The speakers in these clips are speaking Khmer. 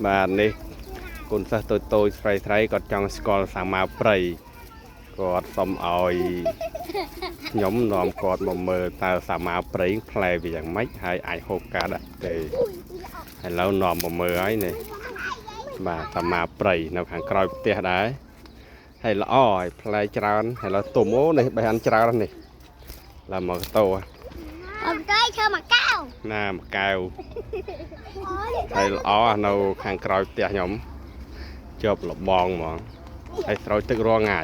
បាទនេះកូនសិស្សតូចតូចស្រីស្រីគាត់ចង់ស្គាល់សាម៉ាវព្រៃគាត់សុំឲ្យខ្ញុំនាំគាត់មកមើលតើសាម៉ាវព្រៃផ្លែវាយ៉ាងម៉េចហើយអាចហូបការដែរទេឥឡូវនាំមកមើលហើយនេះបាទសាម៉ាវព្រៃនៅខាងក្រោយផ្ទះដែរហើយល្អហើយផ្លែច្រើនហើយឥឡូវទុំអូនេះបេះអានច្រើនណាស់នេះឡើងមកតោ អត់ទៅឈើមកកៅ ណាមកកែវ ហើយល្អនៅខាងក្រោយផ្ទះខ្ញុំជាប់លបងហ្មងហើយស្រោចទឹករាល់ថ្ងៃ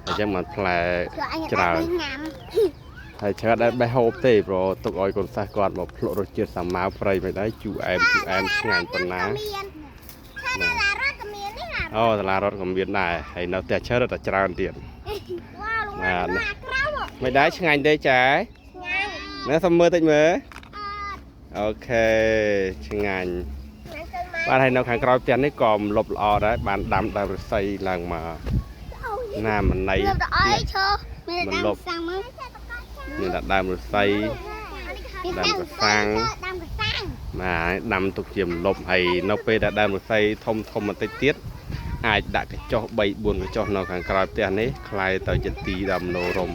អញ្ចឹងมันផ្លែ ជួយអញ ច្រើន ញ៉ាំ ហើយច្រើនដែរបេះហូបទេព្រោះទុកឲ្យកូនសិស្សគាត់មកភ្លក់រសជាតិសាម៉ាវព្រៃមិនដែរជូរអែមជូរអែមឆ្ងាញ់ប៉ុណ្ណា មានឈើនៅឡារត់ក៏មាននេះណា អូសាលារត់ក៏មានដែរហើយនៅផ្ទះឈើរត់តែច្រើនទៀត វ៉ាវលោកមកក្រៅមក មិនដែរឆ្ងាញ់ទេចា ឆ្ងាញ់ ណែសុំមើលតិចមើល អត់ OK ឆ្ងាញ់ ឆ្ងាញ់ទៅមក បាទហើយនៅខាងក្រោយផ្ទះនេះក៏មលប់ល្អដែរបានដាំដើមឫស្សីឡើងមកណាមណៃ លុបទៅអីឈើមាន មិនលុប ដាំសាំងមើល មានតែដើមឫស្សី ដើមក្រសាំង ដើមក្រសាំង បាទដាំទុកជាម្លប់ហើយនៅពេលដែលដើមឫស្សីធំធំបន្តិចទៀតអាចដាក់កញ្ចុះ3 4កញ្ចុះនៅខាងក្រោយផ្ទះនេះក្លាយទៅជាទីដើមនោរម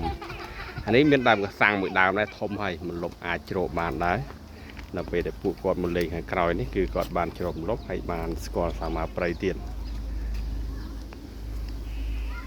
អានេះមានដើមក្រសាំងមួយដើមដែរធំហើយម្លប់អាចជ្រកបានដែរនៅពេលដែលពួកគាត់មកលេងខាងក្រោយនេះគឺគាត់បានជ្រកម្លប់ហើយបានស្គាល់សាមាព្រៃទៀត។